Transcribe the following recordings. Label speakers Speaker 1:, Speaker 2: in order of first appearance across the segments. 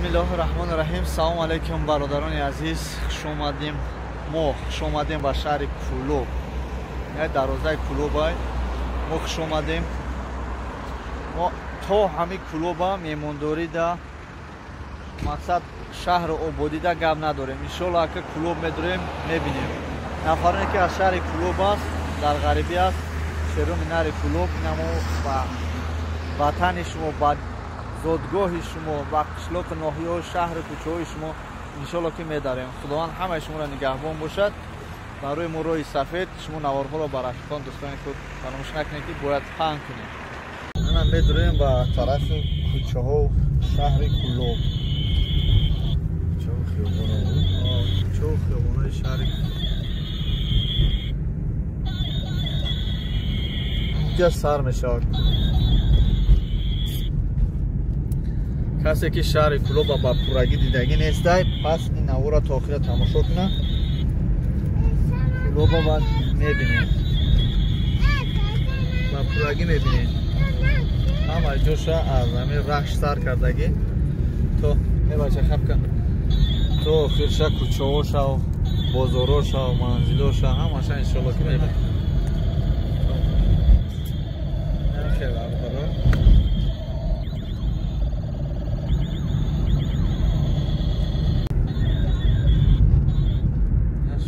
Speaker 1: Бисмиллоҳир-раҳмонир-раҳим. Салом алейкум бародарони азиз, хуш омадем. Мо хуш омадем ба шаҳри Кӯлоб. Як дарвозаи Кӯлобай. Мо хуш омадем. Мо то ҳами Кӯлоба меҳмондорида мақсад шаҳру ободида гап надорем. Иншоалло ака Кӯлоб медурем, мебинем. Нафароне ки аз шаҳри Кӯлоб аст, дар ғарибӣ аст, шеруми нари Кӯлоб, ина мо ба ватани шумо, ба зодгоҳи шумо, ба қишлоқу ноҳияҳо, шаҳру кӯчаҳои шумо иншоалло ки медарем. Худованд ҳамаи шуморо нигаҳбон бошад. Барои мо роҳи сафед, шумо наворҳоро ба рафиқон, дӯстони худ фаромӯш накунед, ки бояд паҳн кунед. Ана медурем ба тарафи кӯчаҳо шаҳри Кӯлоб. Кӯчаҳо хиёбонҳои шаҳри инҷа сар мешавад. Касе ки шаҳри Кӯлоба ба пуррагӣ дидагӣ нестай, пас ин наворро то охира тамошо кунад. Кӯлоба ба мебинед, ба пуррагӣ мебинед. Ҳама ҷоша аз ҳамин рахш сар кардагӣ то мебача хапка то охирша кӯчаҳоша, бозорҳоша, манзилҳоша ҳамаша иншоалло ки мебинед.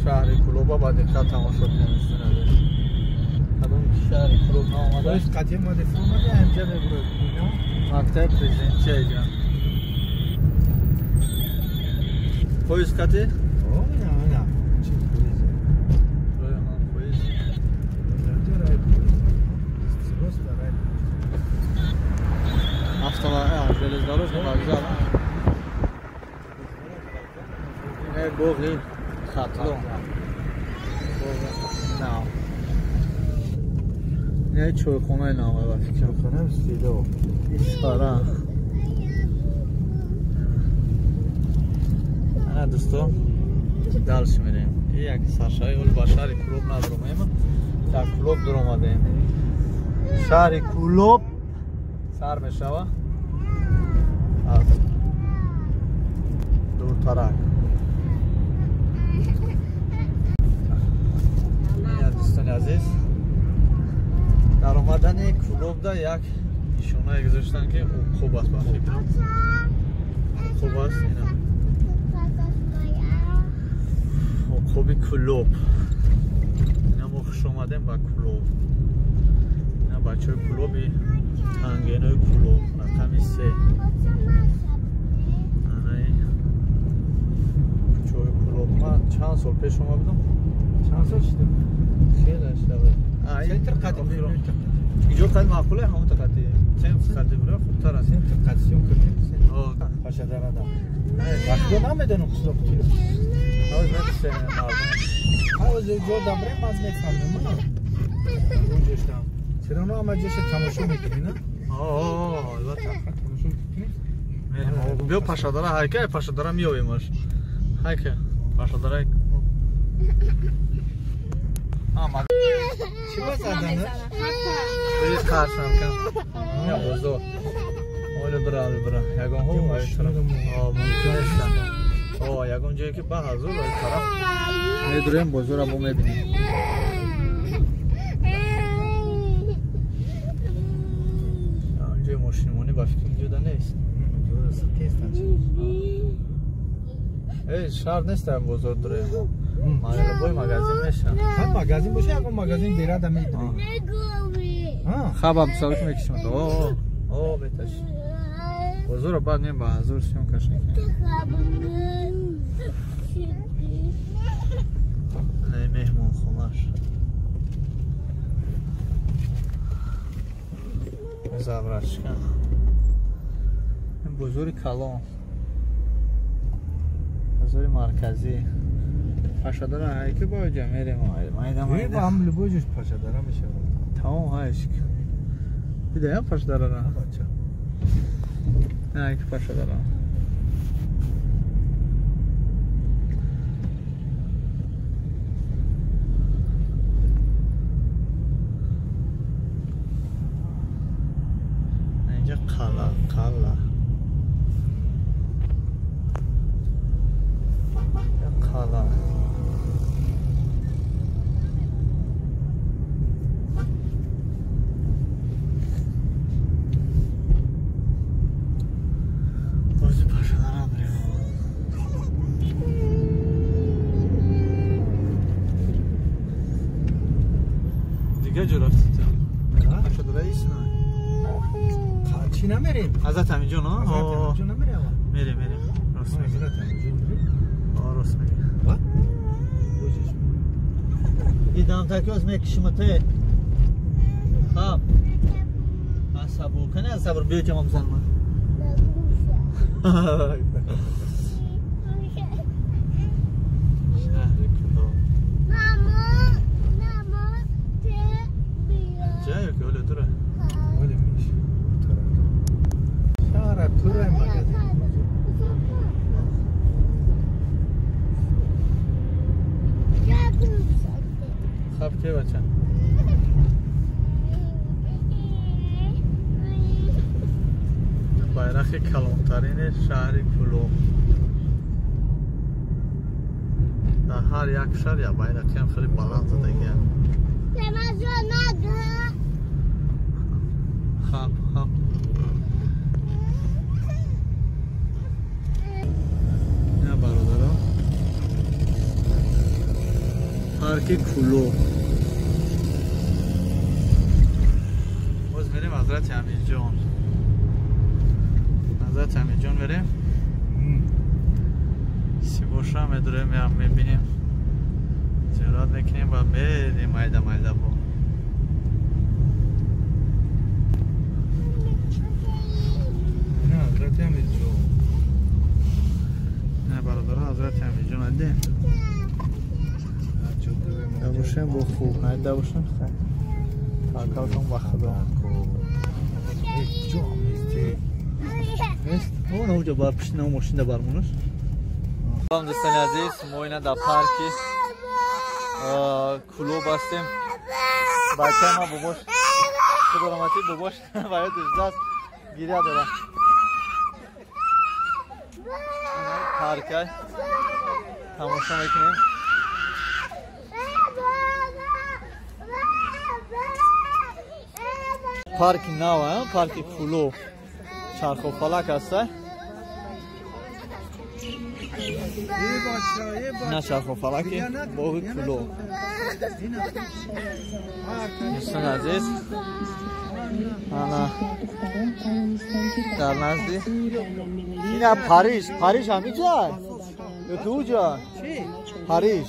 Speaker 1: Шаҳри Кӯлоба ба диққат тамошо кунед. Кадом шаҳри Кӯлоб наомада? Мактаби президентия иҷа. Поезд қати? Железнодорожный вокзал. Боғи Хатлон. Нав. Не чойхонаи нав ба фикр.
Speaker 2: Чойхона стило.
Speaker 1: Исфара. Ана дӯсто, дальше мерем. Як саршави ҳол ба шаҳри Кӯлоб надуромаем. Дар Кӯлоб дуромадем. Шаҳри Кӯлоб сар мешава аз дуртарак. Дӯстони азиз, дар омадани Кӯлобда як нишонае гузоштанд, ки уқоб аст ба фикрам. Уқоб аст ина. Уқоби Кӯлоб. Ина мо хуш омадем ба Кӯлоб. Ина бачаҳои Кӯлоби тангенои Кӯлоб, рақами 3. Анаи кӯчаҳои Кӯлоб. Ман чанд сол пеш омадам?
Speaker 2: Чанд сол шуд?
Speaker 1: Хеле шуд.
Speaker 2: Центр қати
Speaker 1: иҷо қад маъқуле, ҳамон қати. Центр қати бура хубтар аст.
Speaker 2: Центр қати съёмка кунем. Пашадарада. Вақто намедонам қишлоқ чи.
Speaker 1: Ҳоз мепурсем мардум.
Speaker 2: Ҳоз ҷо дабрем аз мефаҳмем. Онҷоштам. Чаро но ҳама ҷоша тамошо мекунӣ, на?
Speaker 1: Албатта.
Speaker 2: Тамошо мекунӣ?
Speaker 1: Биё Пашадара, ҳайка Пашадара меёбемаш. Ҳайка Пашадара.
Speaker 2: Чӣ ба заданаш?
Speaker 1: Бери қаршам кан. Я бозор. Оле бира, оле бира. Ягон ҳо мумкин нест. О, ягон ҷое ки ба ҳазур ай тараф. Медурем бозорро мо мебинем. Ҷои мошинмонӣ ба фикр ҷода нест. Эй, шаҳр нест ам бозор дурем. Бой магазин меша.
Speaker 2: Ҳам магазин боша, ягон магазин берада медурем.
Speaker 1: Хабам сарк мекишам. О, беташ. Бозорро баъд нем ба ҳазур съёмкаш мекунем. Не меҳмонхонаш. Заврачка. Бозори калон. Бозори марказӣ. Пашадара ҳайки бо ҷа мерем. Майда майда.
Speaker 2: Ҳам любой ҷош Пашадара мешавад.
Speaker 1: Тамом ҳайш. Дидаям Пашадарара?
Speaker 2: Бача.
Speaker 1: Ҳайки Пашадара. Инҷа қала, қала. Дига ҷо рафти ту? Ашад раис на.
Speaker 2: Чӣ намерем?
Speaker 1: Ҳазрат Амиҷон, а?
Speaker 2: Ҳазрат Амиҷон намерем?
Speaker 1: Мерем, мерем. Рост мегӣ.
Speaker 2: Ҳазрат Амиҷон мерем?
Speaker 1: Рост мегӣ. Дидам такёз мекишимате. Хаб. Асабу, кани асабр биё ҷамам занма. Шаҳри Кулоб. Ҷая ки оле дура.
Speaker 2: Оле миш. Шаҳра пурра магазин.
Speaker 1: Хаб ке бача. Байрақи калонтарини шаҳри Кулоб. Дар ҳар як шаҳр як байрақиам хеле баланд задагиам. Хаб, хаб. Ина бародаро. Парки Кулоб. Боз мерем Ҳазрати Амирҷон. Ҳазрати Амирҷон мерем. Сибоша медурем, мебинем. Зиёрат мекунем ва мерем майда майда бо.
Speaker 2: Ина Ҳазрати Амирҷон.
Speaker 1: Не бародаро, Ҳазрати Амирҷон адем. Бошем бо хуб, найда бошем хай. Таваккалтон ба Худо. Нест? Он онҷо бар пишти на мошина бармонаш. Салом дӯстони азиз, мо ина дар парки Кулоб ҳастем. Бачаи ма бобош худораматӣ бобош ба ёдаш даст гиря дорад. Парка тамошо мекунем. Парки нав, парки Кулоб. Чархофалак аст. На чархофалаки боғи Кулоб. Дӯстони азиз, ана дар назди ина Париж, Париж ҳамиҷа ё ки уҷа? Париж.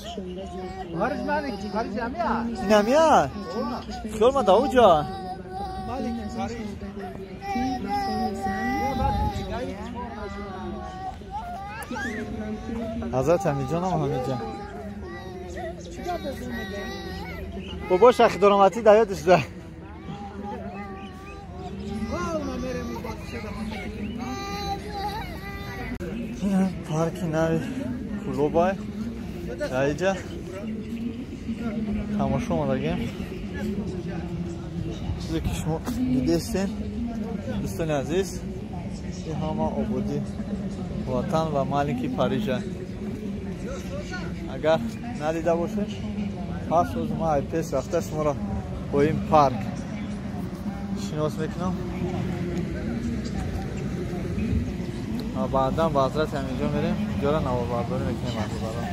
Speaker 1: Ин ҳамия? Хиёл ма да уҷа. Ҳазрат Амиҷонам ҳамиҷа. Бобо шахидороматӣ дар ёдаш да. Парки нави Кулобай. Дар иҷа тамошо омадагем. Чизе ки шумо дидестен, дӯстони азиз, ин ҳама ободӣ ватан ва маленький Парижа. Агар надида бошед, пас рӯз ма айпес рафта шуморо бо ин парк шинос мекунам ва баъдан ба Ҳазрати Амирҷон мерем, ҷора наворбардорӣ мекунем бародарон.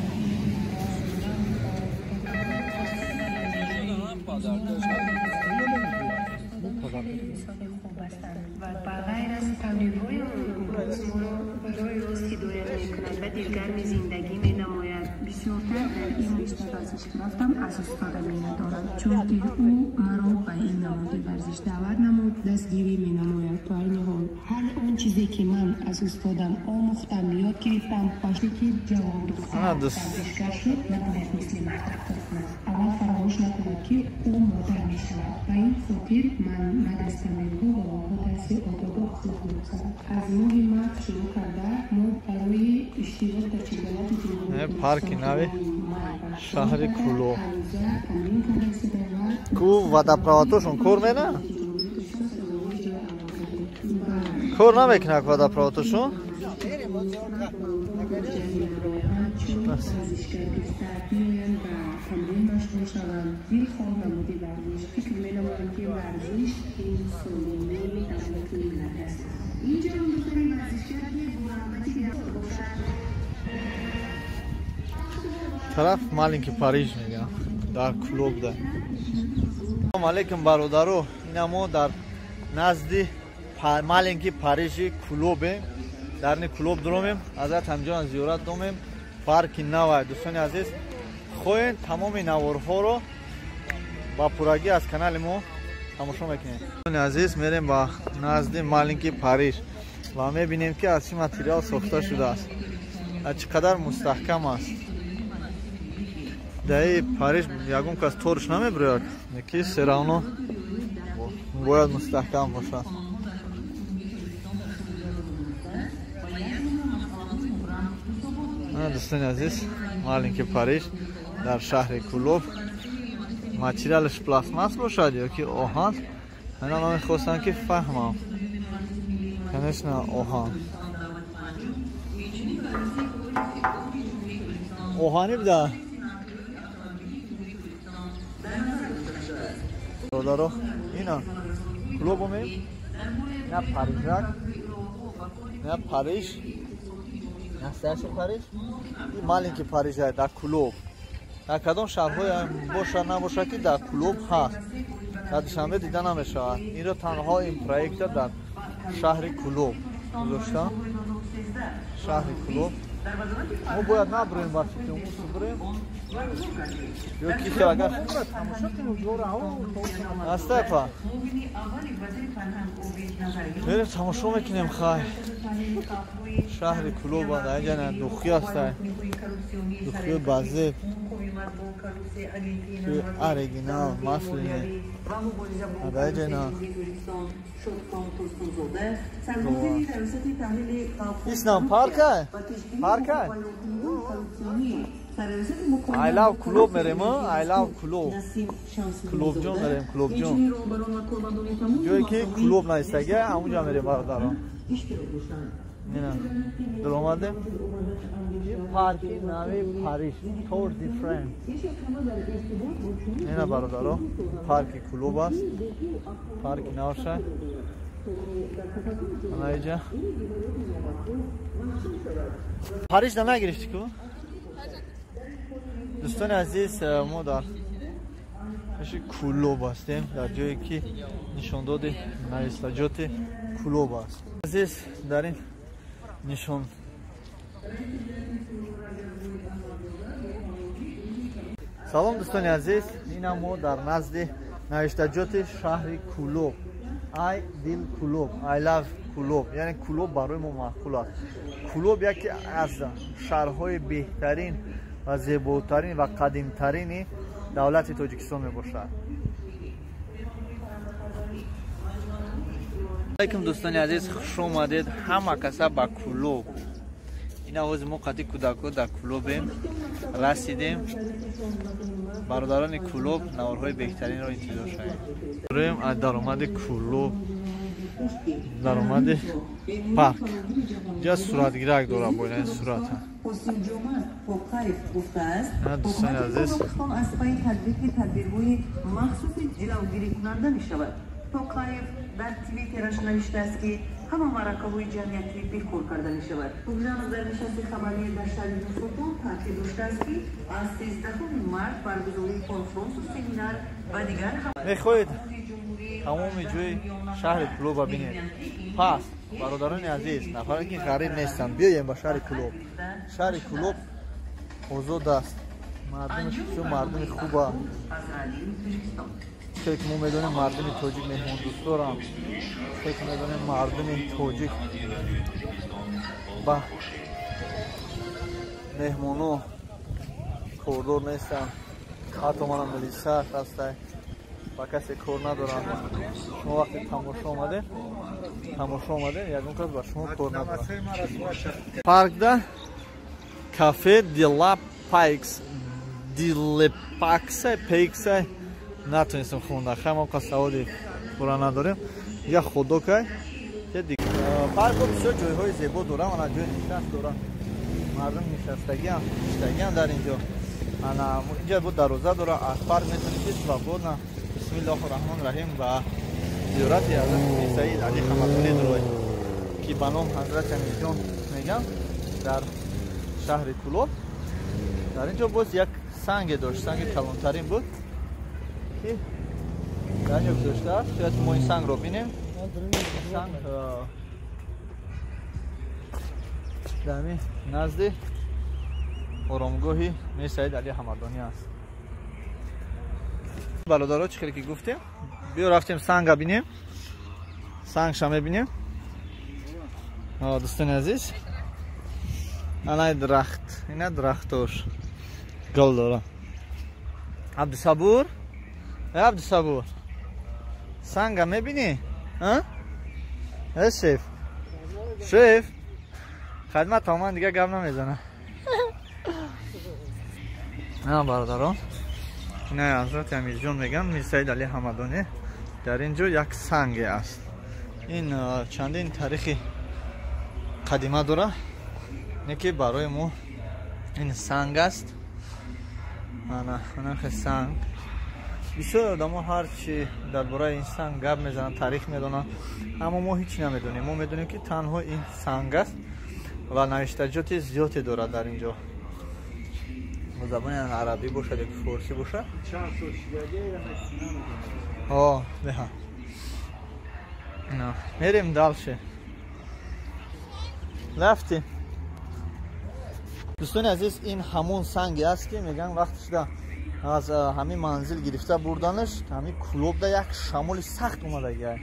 Speaker 3: Аз устодам менадорам, чунки ӯ маро ба ин намуди варзиш даъват намуд, дастгирӣ менамояд. То айни ҳол ҳар он чизе ки ман аз устодам омӯхтам, ёд гирифтам, вақте ки ҷавондухтар варзишгар шуд, набояд мисли мард рафтор кунад. Аввал фаромӯш накунад, ки ӯ модар мешавад. Ба ин хотир ман баъд аз тамринҳо ба онҳо дарси одобу ахлоқ мегузарам. Аз моҳи март шурӯъ карда мо барои иштирок дар чемпионати ҷумҳурии
Speaker 1: парки нави шаҳри Кулоб. Ку водопроводошон кор мена? Кор намекунад водопроводошон? Тараф маленький Париж мегӯям, дар Кулоб да. Салом алейкум бародаро, ина мо дар назди маленький Парижи Кулобем. Дар ин Кулоб дуромем, ҳазрат ҳамҷон зиёрат домем. Парки навай. Дӯстони азиз, хоҳед тамоми наворҳоро ба пуррагӣ аз канали мо тамошо мекунед. Дӯстони азиз, мерем ба назди маленький Париж ва мебинем, ки аз чӣ материал сохта шудааст, чӣ қадар мустаҳкам аст. Даи Париж ягон кас торш намебирояд, ки всё равно бояд мустаҳкам бошад. Дӯстони азиз, маленький Париж дар шаҳри Кулоб. Материалаш пластмасс бошад ё ки оҳан, ана ман мехостам ки фаҳмам. Конечно, оҳан. Оҳанӣ буда. Бародаро, ина Кулоб омем, на Парижак, на Париж, настоящий Париж, и маленький Париж дар Кулоб. Дар кадом шаҳрҳое бошад набошад, ки дар Кулоб ҳаст, дар Душанбе дида намешавад. Инро танҳо ин проекта дар шаҳри Кулоб гузоштам. Шаҳри Кулоб. Мо бояд набурем ба фикр, мусу бурем. Ё ки хел агар астайпа. Мерем тамошо мекунем хай. Шаҳри Кулоб дар инҷа духи ҳастай. Духи базеб. Ки оригинал, маслене. Дар инҷа на. Ислам парка? Парка? I love Кулоб мерем, I love Кулоб. Кулобҷон мерем, Кулобҷон. Ҷое ки Кулоб наистага, ҳамунҷа мерем бародарон. Ина, даромадем. Парки нави Париж, Tour de France. Ина бародаро, парки Кулоб аст. Парки навша. Ана иҷа. Париж да нагирифтӣ ку? Дӯстони азиз, мо дар пеши Кулоб ҳастем, дар ҷое ки нишондоди навистаҷоти Кулоб аст. Азиз, дар ин нишон Салом дӯстони азиз, ина мо дар назди навиштаҷоти шаҳри Кулоб. I дил Кулоб, I love Кулоб, яъне Кулоб барои мо маъқул аст. Кулоб яке аз шаҳрҳои беҳтарин ва зеботарин ва қадимтарини давлати Тоҷикистон мебошад. Алейкум дӯстони азиз, хуш омадед ҳама каса ба Кулоб. Ин овози мо қади кӯдако дар Кулобем, расидем. Бародарони Кулоб, наворҳои беҳтаринро интизор шавед. Рӯем аз даромади Кулоб, даромади парк. Инҷа суратгирак дорам, бо ин сурата. Дӯстони азиз,
Speaker 4: Тоқаев дар твиттераш навиштааст, ки ҳама маъракаҳои ҷамъиятӣ бекор карда мешавад. Тугжанов дар нишасти хабарӣ дар шаҳри Нурсултон таъкид доштааст, ки аз 13 март баргузории конфронсу семинар ва дигар
Speaker 1: мехоҳед тамоми ҷои шаҳри Кулоба бинед. Пас бародарони азиз, нафаре ки ғариб нестанд, биёем ба шаҳри Кулоб. Шаҳри Кулоб озод аст, мардумаш бисёр мардуми хуба. Хеле ки мо медонем, мардуми тоҷик меҳмондӯстдоранд. Хеле ки медонем, мардуми тоҷик ба меҳмоно кордор нестанд. Ҳатто мана милисааш ҳастай, ба касе кор надоранд. Шумо вақте тамошо омадем, ягон кас ба шумо кор надорад. Паркда кафе Дила Пайкс, Дилепакса, Пейкса натонистем хонда. Хай мо саводи пурра надорем. Я ходокай. Парко бисёр ҷойҳои зебо дорам, ана ҷои нишаст дорам. Мардум нишастагиам, ништагиам дар инҷо. Ана инҷа бо дарвоза дора, аз парк метавонед ки свободно бисмиллоҳу раҳмони раҳим ба зиёрати ҳазрати Саид Али Ҳамадонӣ дуроед, ки ба ном ҳазрати Амирҷон мегӯям дар шаҳри Кулоб. Дар инҷо боз як санге дошт, санги калонтарин буд, ки Дар ин ҷо гузоштааст. Шояд мо ин сангро бинем. Санг дар ҳамин назди оромгоҳи Мирсаид Али Ҳамадонӣ аст. Бародаро, чӣ хеле ки гуфтем, биё рафтем санга бинем, сангша мебинем. Дӯстони азиз, анай дарахт, ина дарахтош гул дора. Абдусабур, Абдусабур, санга мебинӣ? Э шеф, шеф, хидмат тамоман дига гап намезана. На бародарон, ина ҳазрати Амирҷон мегӯянд, Мирсаид Али Ҳамадонӣ. Дар ин ҷо як санге аст. Ин чандин таърихи қадима дора, не ки барои мо ин санг аст. Ана анахе санг. Бисёр одамо ҳарчи дар бораи ин санг гап мезананд, таърих медонанд, аммо мо ҳеҷ намедонем. Мо медонем, ки танҳо ин санг аст ва навиштаҷоти зиёде дорад дар ин ҷо. Бо забони арабӣ бошад ё форсӣ бошад. Беҳа. Мерем дальше. Рафтем. Дӯстони азиз, ин ҳамон санге аст, ки мегӯянд вақте шуда аз ҳамин манзил гирифта бурданаш, ҳамин Кӯлобда як шамоли сахт омадагиай.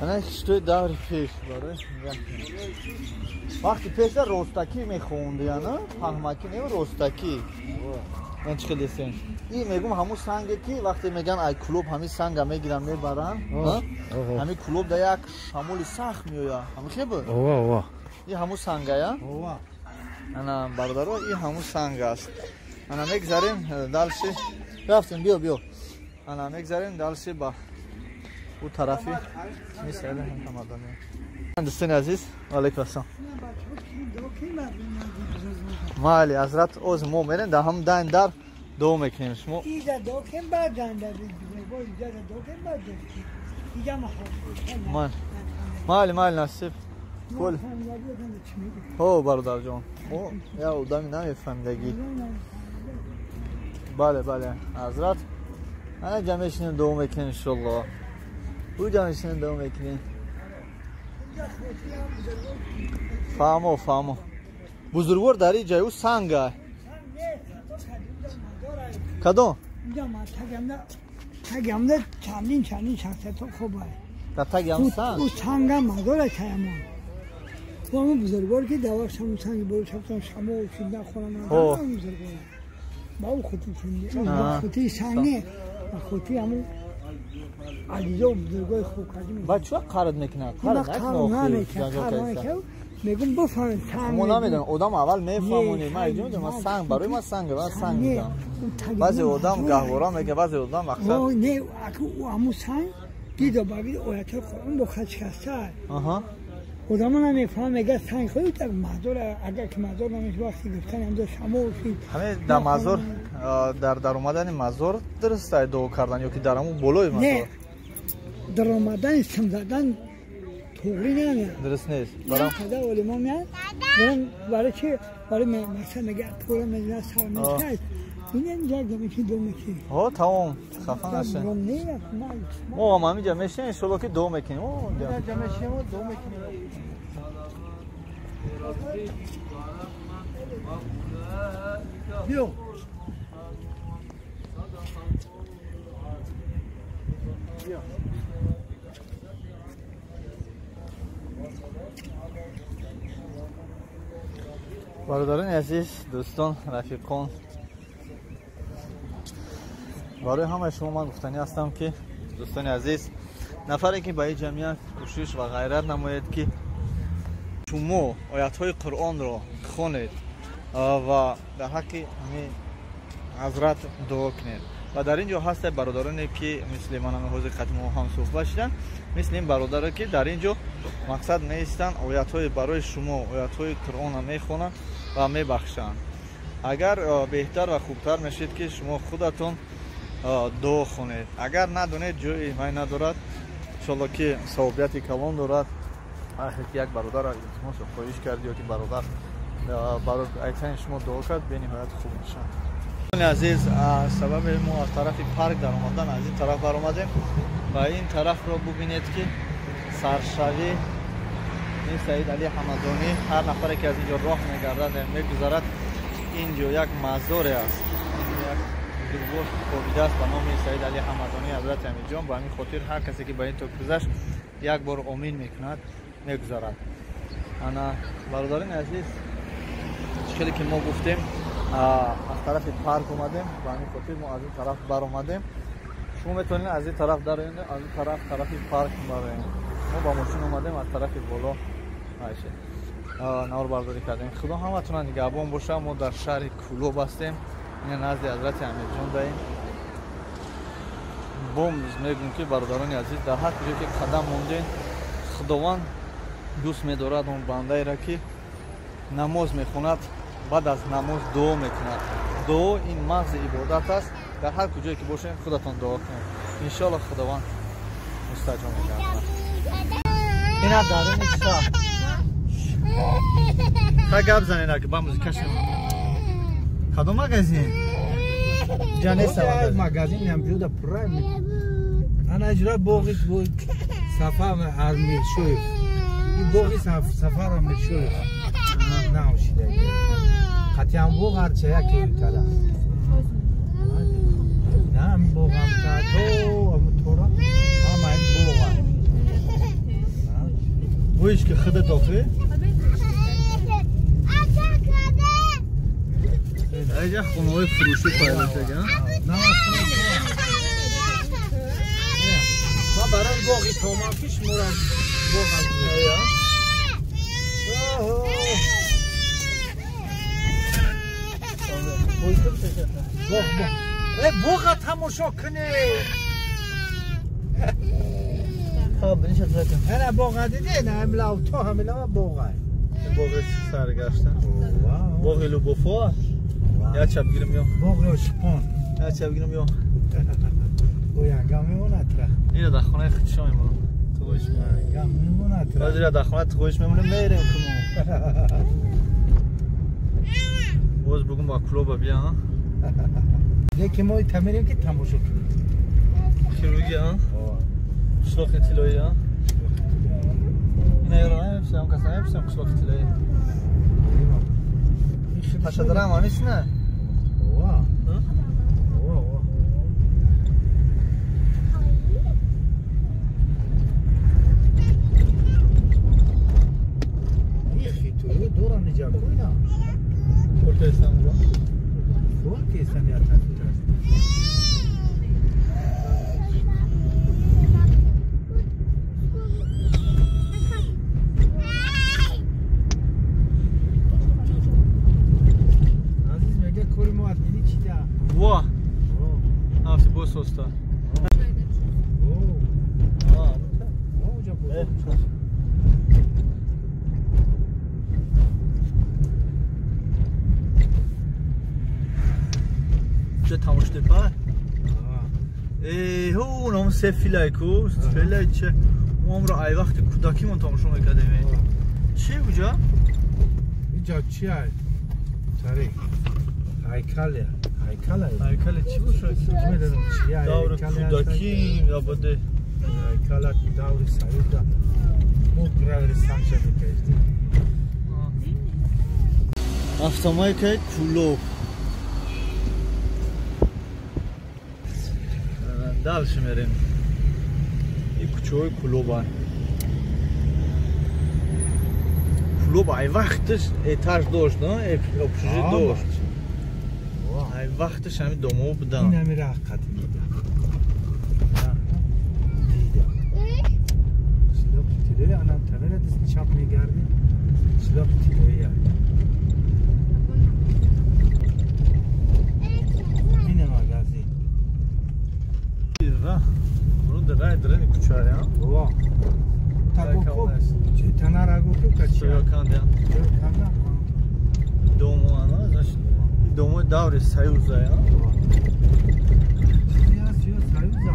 Speaker 1: Ана хиштои даври пеш барои вақти пеша ростакӣ мехондияна, паҳмакӣ не, ростакӣ. Ман чӣ хел десем? И мегум ҳамун санге, ки вақте мегӯянд ай Кӯлоб ҳамин санга мегиранд, мебаранд, ҳамин Кӯлобда як шамоли сахт меояд. Ҳамин хел буд? И ҳамун сангая? Ана бародаро, и ҳамун санг аст. Ана мегзарем дальше. Рафтем, биё, биё. Ана мегзарем дальше ба ӯ тарафи Мирсаид Ҳамадонӣ. Дӯстони азиз, алайкум ассалом. Майли, ҳазрат, оз мо мерем дар ҳам дан дар дуо мекунем шумо. Майли, майли, насиб. Кул. Ҳо, бародарҷон, мо як одами намефаҳмидагӣ. Бале, бале, ҳазрат. Ана ҷа мешинем, дуо мекунем иншоллоҳ. Ӯ ҷа мешинем, дуо мекунем. Фаҳмо, фаҳмо. Бузургвор, дар ин ҷай ӯ санга. Кадом?
Speaker 5: Тагамда чандин чандин шахсиятҳо хуб.
Speaker 1: Дар таги ҳам санг?
Speaker 5: Ӯ санга мазора таямон. Ҳамон бузургвор, ки дар вақт ҳамон санги бо шабтон шамол шида хонам, бузургвор. Ба ӯ хути хути санг, ба хути ҳамон ализо бузургои хуб кардим.
Speaker 1: Баъд чӣ вақт қард мекунад? Қард
Speaker 5: накунад. Мегум бифаҳмед санг.
Speaker 1: Мо намедонем, одам аввал мефаҳмонем. Ман иҷо медонам, санг барои ман санг, ман санг дидам. Баъзе одам гаҳвора мегӯяд, баъзе одам мақсад.
Speaker 5: Не, ҳамун санг дидо ба оятҳои Қуръон бо хат шикаста. Одамо намефаҳмад, мегӯяд санг худ так мазор, агар ки мазор намешуд, вақти гуфтани ҳамҷо шамол шид.
Speaker 1: Ҳамин дар мазор, дар даромадани мазор дуруст ай дуо кардан ё ки дар ҳамун болои мазор?
Speaker 5: Не, даромадани сим задан туғри намеяд.
Speaker 1: Дуруст нест.
Speaker 5: Қадар олимо меяд, барои чи? Барои масалан мегӯяд пула мезанад, сар мешавад. Ин ҷа меши дуо мекунӣ.
Speaker 1: Ҳо, тамом, хафа нашед. Мо ҳам ҳамин ҷа мешинем, иншолло ки дуо мекунем.
Speaker 2: Ҷа мешинем, дуо мекунем. Биё.
Speaker 1: Бародарони азиз, дӯстон, рафиқон, барои ҳамаи шумо ман гуфтанӣ ҳастам, ки дӯстони азиз, нафаре ки ба ин ҷамъият кӯшиш ва ғайрат намоед, ки шумо оятҳои Қуръонро хонед ва дар ҳаққи ҳамин ҳазрат дуо кунед. Ва дар ин ҷо ҳастед бародароне, ки мисли ман ҳозир қати мо ҳам суҳбат шуданд, мисли ин бародаре, ки дар ин ҷо мақсад меистанд, оятҳои барои шумо оятҳои Қуръонро мехонанд ва мебахшанд. Агар беҳтар ва хубтар мешид, ки шумо худатон дуо хонед. Агар надонед, ҷои вай надорад, иншолло ки савобияти калон дорад. Ахир ки як бародар илтимосу хоҳиш кард ё ки бародар барои айтани шумо дуо кард, бениҳоят хуб мешавад. Азиз, сабаби мо аз тарафи парк даромадан, аз ин тараф баромадем ва ин тарафро бубинед, ки саршавӣ ин Саид Али Ҳамадонӣ. Ҳар нафаре ки аз инҷо роҳ мегардад, мегузарад, инҷо як мазоре аст, як бузургвор хобидааст ба номи Саид Али Ҳамадонӣ, ҳазрати Амирҷон. Ба ҳамин хотир ҳар касе ки ба ин то гузашт, як бор омин мекунад, мегузарад. Ана, бародарини азиз, хеле ки мо гуфтем, аз тарафи парк омадем, ба ҳамин хотир мо аз ин тараф баромадем. Шумо метавонед аз ин тараф дароед, аз ин тараф, тарафи парк бароем. Мо ба мошин омадем, аз тарафи боло наворбардорӣ кардем. Худо ҳаматона нигаҳбон боша. Мо дар шаҳри Кӯлоб ҳастем, ина назди ҳазрати Амирҷон даем. Боз мегӯем, ки бародарони азиз, дар ҳар куҷо ки қадам мондем, Худованд дӯст медорад он бандаеро, ки намоз мехонад, баъд аз намоз дуо мекунад. Дуо ин мағзи ибодат аст. Дар ҳар куҷое ки бошем, худатон дуо кунед, иншоалло Худованд мустаҷоб мегардад. Ина даруни шаҳр та гап занед, ки ба музика шавад. Кадом магазин? Ҷа нест
Speaker 2: магазин, ҳамҷода прайм. Ана иҷра боғи Сафар Амиршоев, ин боғи Сафар Амиршоев наошидаги қатъиан боғ ҳарча яке када на ҳамин боғам то тора ҳама ин боға.
Speaker 1: Боиш ки худат охи айҷа хонаҳои фурӯшӣ пайдо шуда.
Speaker 2: Ман барои боғи томам ки шуморо боғ. Боға тамошо кунед. Ана боға дидед, ҳамлав то ҳамилава боға.
Speaker 1: Боғи саргашта. Боғи Лубофо. Я чап гирим ё.
Speaker 2: Боғи ошиқон.
Speaker 1: Я чап гирим ё.
Speaker 2: Оянга мемонад ра.
Speaker 1: Ира дар хонаи худшо мемонам. Туғоиш
Speaker 2: мемонад ра.
Speaker 1: Ира дар хонаи туғоиш мемонем, мерем кумо. Боз бугум ба клуба бия.
Speaker 2: Лекин мо тамерем ки тамошо кунем.
Speaker 1: Хирургия, қишлоқи тиллоӣ. Ина ёро намеписам, каса намеписам қишлоқи тиллоӣ. Пашадарам ҳамис на?
Speaker 2: Ова. Ова, ова. Ин хитоё дорам ниҷа куйна.
Speaker 1: Кор кестам уро?
Speaker 2: Кор кестам я тафтар. Азиз мега кори мо аз мили чида?
Speaker 1: Во. Афти бос оста.
Speaker 2: О. О, уҷа бос.
Speaker 1: Ча тамоштепа? Э, ҳу, ном се филай ку, филай че? Мо амро ай вақти кӯдакимон тамошо мекардем. Чи уҷа?
Speaker 2: Иҷа чи ай? Тари. Ҳайкале. Ҳайкале.
Speaker 1: Ҳайкале чи бошад?
Speaker 2: Намедонам чи ай.
Speaker 1: Даври кӯдакӣ ё баде.
Speaker 2: Ҳайкала даври Союза. Мо гравери самша мекардем.
Speaker 1: Автомайкаи Кӯлоб. Дальше мерем. И кӯчаҳои Кӯлоба. Кӯлоб ай вақташ этаж дошт, на? Общежит дошт. Ай вақташ ҳамин домоҳо будан.
Speaker 2: Ин ҳамин раҳ қатъ дида. Дида. Қишлоқи тиллоӣ анам тамера даст чап мегардӣ. Қишлоқи тиллоӣ. Ин магазин.
Speaker 1: Рай дрени кучая.
Speaker 2: Ва. Тагоко, танарагоко качия.
Speaker 1: Канда.
Speaker 2: Канда.
Speaker 1: Домо ана, значит, домо даври Союза, я.
Speaker 2: Чизи Союза.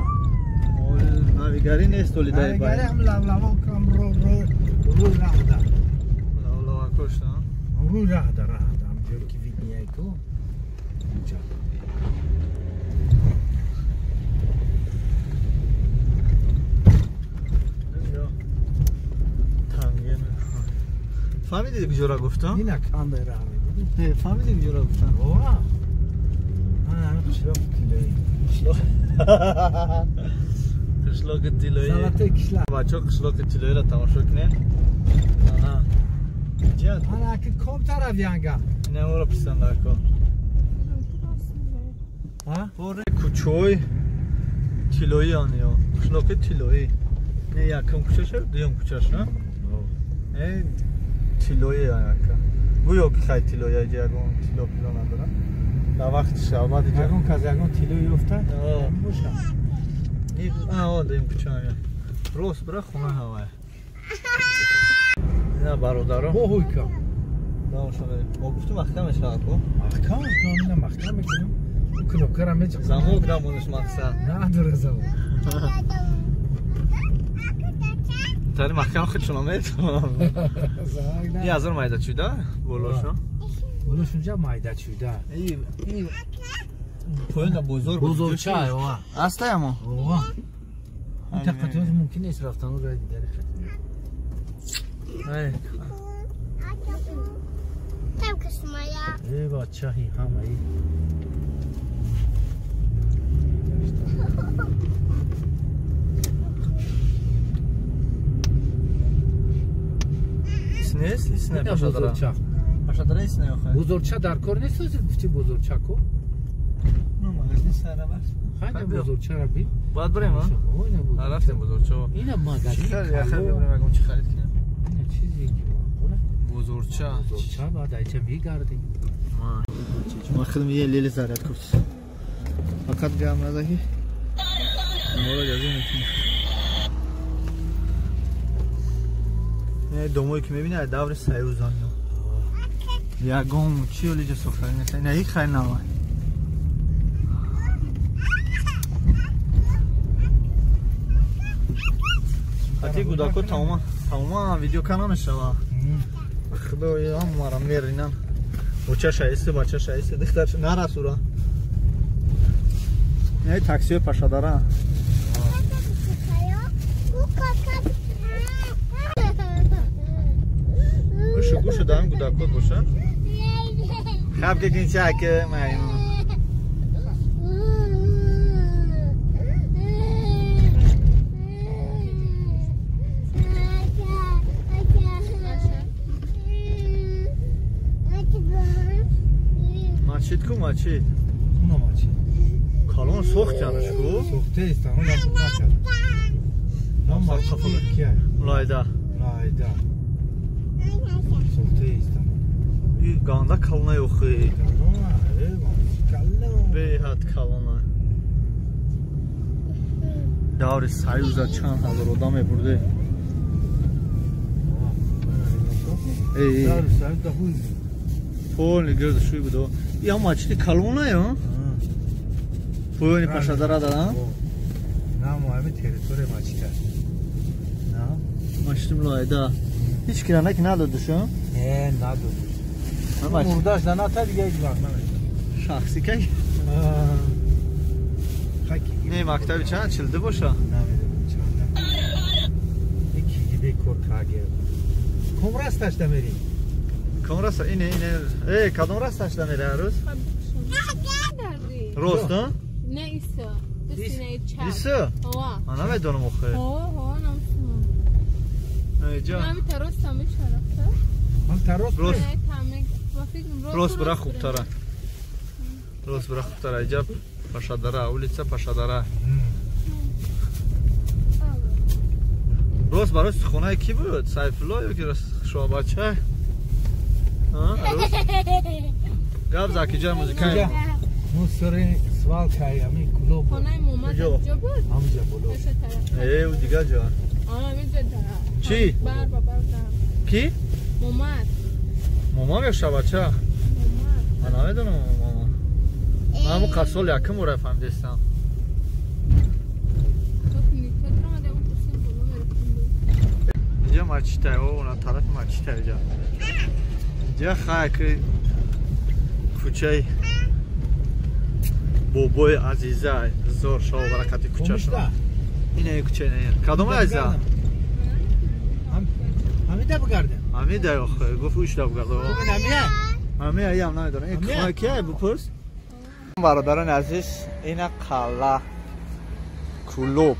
Speaker 1: Навигари нест оли дай бай.
Speaker 2: Навигари ҳам лавлаво кам ро ро рӯй раҳда.
Speaker 1: Лавлава кошта.
Speaker 2: Рӯй раҳда, раҳда. Ҳам ҷое ки виднияй ку.
Speaker 1: Фаҳмидӣ куҷора гуфтам?
Speaker 2: Инак андай раҳ мебинӣ.
Speaker 1: Не, фаҳмидӣ куҷора гуфтам?
Speaker 2: Ова. Ана ҳамин қишлоқи тиллоӣ.
Speaker 1: Қишлоқ. Қишлоқи тиллоӣ.
Speaker 2: Золотой кишлак.
Speaker 1: Бачаҳо қишлоқи тиллоиро тамошо кунед. Ана. Ҷиҳат.
Speaker 2: Ана ки ком тараф янга.
Speaker 1: Ина ора писандако.
Speaker 2: Ҳа?
Speaker 1: Бори кӯчаҳои тиллоӣ ан ё. Қишлоқи тиллоӣ. Не якум кӯчаша, дуюм кӯчаш, на? Э тиллоӣ яка. Гӯё ки хай тиллоӣ аҷа ягон тилло пило надорам. Дар вақти шабад иҷа.
Speaker 2: Ягон кас ягон тилло ёфта? Боша.
Speaker 1: А, дуюм кӯча ая. Рост бира хона ҳавай. Ина бародаро.
Speaker 2: Бо ҳуйка.
Speaker 1: Мо гуфтем маҳкам мешавад ко?
Speaker 2: Маҳкам, ина маҳкам мекунем. Кнопкара мечақам.
Speaker 1: Замок намониш мақсад.
Speaker 2: Надора замок.
Speaker 1: Тари маҳкам худшона метавонам. И азор майда чуда болошо?
Speaker 2: Болош унҷа майда чуда.
Speaker 1: И поёна бозор
Speaker 2: бозорча ова.
Speaker 1: Астаямо?
Speaker 2: Ова. Ин тақатиёз мумкин нест рафтану раи дигари хати.
Speaker 1: Ай.
Speaker 2: Э бачаҳи ҳамаи.
Speaker 1: Нест, ис не пашадара. Пашадара ис не охай.
Speaker 2: Бозорча дар кор нест, гуфти бозорча ко?
Speaker 1: Ну, магазин сара бас.
Speaker 2: Хайда бозорчара би.
Speaker 1: Бояд барем, а? Рафтем бозорча.
Speaker 2: Ина магазин.
Speaker 1: Яхай бибарем, ягон чи харид кунем.
Speaker 2: Ина чизе ки маъқула.
Speaker 1: Бозорча.
Speaker 2: Бозорча баъд айча мегардем.
Speaker 1: Ма худам е лели заряд куфт. Фақат гам назаҳи. Навора газӣ мекунем. Домое ки мебини даври Союзан. Ягон чи олиҷа сохтани нест. Ина ҳеҷ хайр навай. Ҳати гудако тамоман видео ка намешава. Худои ҳамара меринан. Боча шаиста, бача шаиста, духтар нарасура. Ин таксиҳои пашадара. Гӯшу даҳам гудакот боша. Хаб ки кин чаке маймун. Мачид ку мачид.
Speaker 2: Уна мачид.
Speaker 1: Калон сохтянаш ку?
Speaker 2: Сохтаист, уна накард. Нам мачид кия?
Speaker 1: Мулайда.
Speaker 2: Мулайда. Сохтаист.
Speaker 1: И ганда калона ёхи.
Speaker 2: Калона, калона.
Speaker 1: Беҳад калона. Даври Союза чанд ҳазор одам мебурде. Эй,
Speaker 2: даври Союза хуй.
Speaker 1: Полный гирд шуй буд. Я мачиди калона ё? Поёни пашадара да?
Speaker 2: На, мо ҳами территория мачид аст.
Speaker 1: На, мачиди мулайда. Ҳеҷ кира наки надодуш, а?
Speaker 2: Не, надодуш. Мурдаш да ната дига ҳеҷ вақт намешавад.
Speaker 1: Шахси кай? Не, мактаби чанд? 42 боша?
Speaker 2: Намедонам чанда. Ики бекор каге. Ком расташ да мери?
Speaker 1: Ком раста? Ине, ине. Э, кадом расташ да мери ҳарӯз? Рост, а?
Speaker 3: Не, иса.
Speaker 1: Иса? Ман намедонам охе.
Speaker 3: Ҳо, намсунам.
Speaker 1: Ҷа.
Speaker 3: Ҳами тарост ҳами шарафта?
Speaker 2: Ҳам тарост?
Speaker 1: Рост. Рост бира хубтара. Рост бира хубтара. Иҷа Пашадара, улица Пашадара. Рост барои хонаи ки буд? Сайфулло ё ки Шоҳбача? Гап за киҷа музикаи.
Speaker 2: Мусори свалка ами кулоб.
Speaker 3: Хонаи момад ҷо буд?
Speaker 2: Ҳамҷа боло.
Speaker 1: Э, у дига ҷо. Чӣ?
Speaker 3: Бар ба бар.
Speaker 1: Ки?
Speaker 3: Момад.
Speaker 1: Момам ё Шоҳбача? Ман намедонам мама. Ман ҳамун қасол якум бора фаҳмидастам. Инҷа мачита, о, тарафи мачита инҷа. Инҷа хай ки кӯчаи Бобои Азиза зор шава баракати кӯчашон. Ина кӯча ина. Кадом Азиза?
Speaker 2: Ҳамида бигардем.
Speaker 1: Ҳамида охе, гуфт ушда бигардам. Ҳамия ям намедонам. Ин кӯча кия бипурс? Бародарони азиз, ина қалъа Кӯлоб.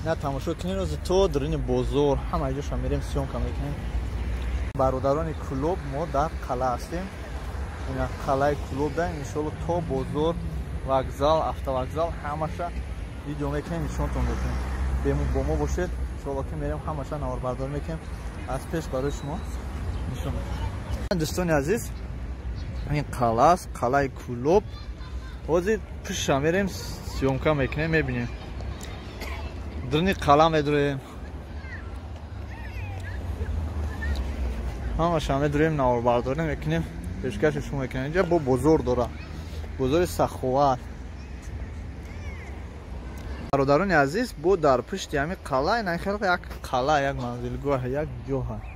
Speaker 1: На тамошо кунед, рӯзи то дарини бозор ҳама ҷоша мерем, съёмка мекунем. Бародарони Кӯлоб, мо дар қалъа ҳастем. Ина қалъаи Кӯлоб да, иншоалло то бозор, вокзал, автовокзал ҳамаша видео мекунем, нишонтон мекунем. Бо мо бошед, иншоалло ки мерем ҳамаша наворбардорӣ мекунем, аз пеш барои шумо нишон мекунем. Дӯстони азиз, ин қалъа аст, қалъаи Кӯлоб. Ҳозир пешша мерем, съёмка мекунем, мебинем. Дарини қалъа медуроем. Ҳамаша медуроем, наворбардорӣ мекунем, пешкаши шумо мекунем. Инҷа бо бозор дора, бозори Саховат. Бародарони азиз, бо дар пушти ҳамин қалъа ина хеле як қалъа, як манзилгоҳ, як ҷо ҳаст.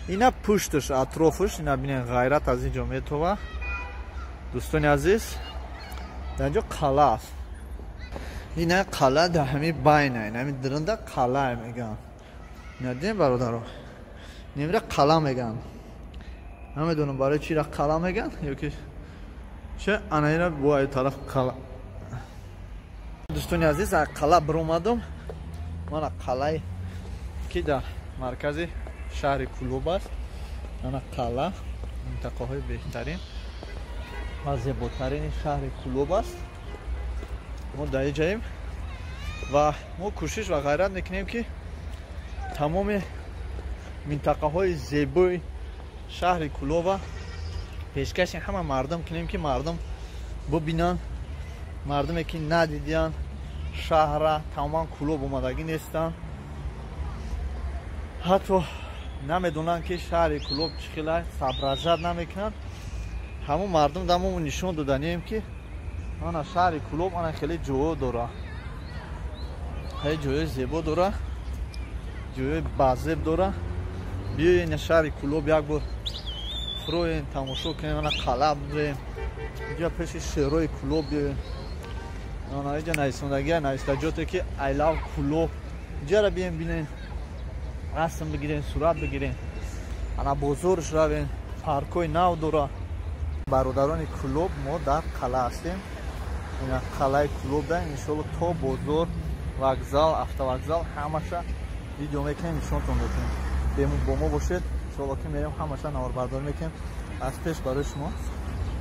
Speaker 1: Ина пушташ, атрофаш, ина бинен, ғайрат аз ин ҷо метова. Дӯстони азиз, дар инҷо қалъа аст. Ина қалъа дар ҳамин байна, ина ҳамин диринда қалъа мегӯянд. Ина дидем бародаро, немра қалъа мегӯянд. Намедонам барои чӣ ра қалъа мегӯянд ё ки че ана ина бо ай тараф қалъа. Дӯстони азиз, аз қалъа биромадам. Мана қалъае ки дар маркази шаҳри Кӯлоб аст. Ана қалъа, минтақаҳои беҳтарин ва зеботарини шаҳри Кӯлоб аст. Мо дар инҷаем ва мо кӯшиш ва ғайрат мекунем ки тамоми минтақаҳои зебои шаҳри Кӯлоба пешкаши ҳама мардум кунем, ки мардум бубинанд, мардуме ки надидиянд шаҳра, тамоман Кӯлоб омадагӣ нестанд, ҳатто намедонанд ки шаҳри Кӯлоб чӣ хел аст, соображать намекунанд. Ҳамон мардум да мо нишон доданием ки ана шаҳри Кӯлоб ана хеле ҷоҳо дора, хеле ҷоҳои зебо дора, ҷоҳои базеб дора. Биёен шаҳри Кӯлоб як бор фуроен, тамошо кунем, ана қалъа бироем, инҷа пеши шерои Кӯлоб биёем. Ана инҷа нависондагия, навистаҷоте ки I love Кӯлоб. Инҷара биёем бинем, расм бигирем, сурат бигирем. Ана бозорш равем, паркҳои нав дора. Бародарони Кӯлоб, мо дар қалъа ҳастем. Ина қалъаи Кӯлоб да, иншоалло то бозор, вокзал, автовокзал ҳамаша видео мекунем, нишонтон мекунем. Бо мо бошед, иншоалло ки мерем ҳамаша наворбардорӣ мекунем, аз пеш барои шумо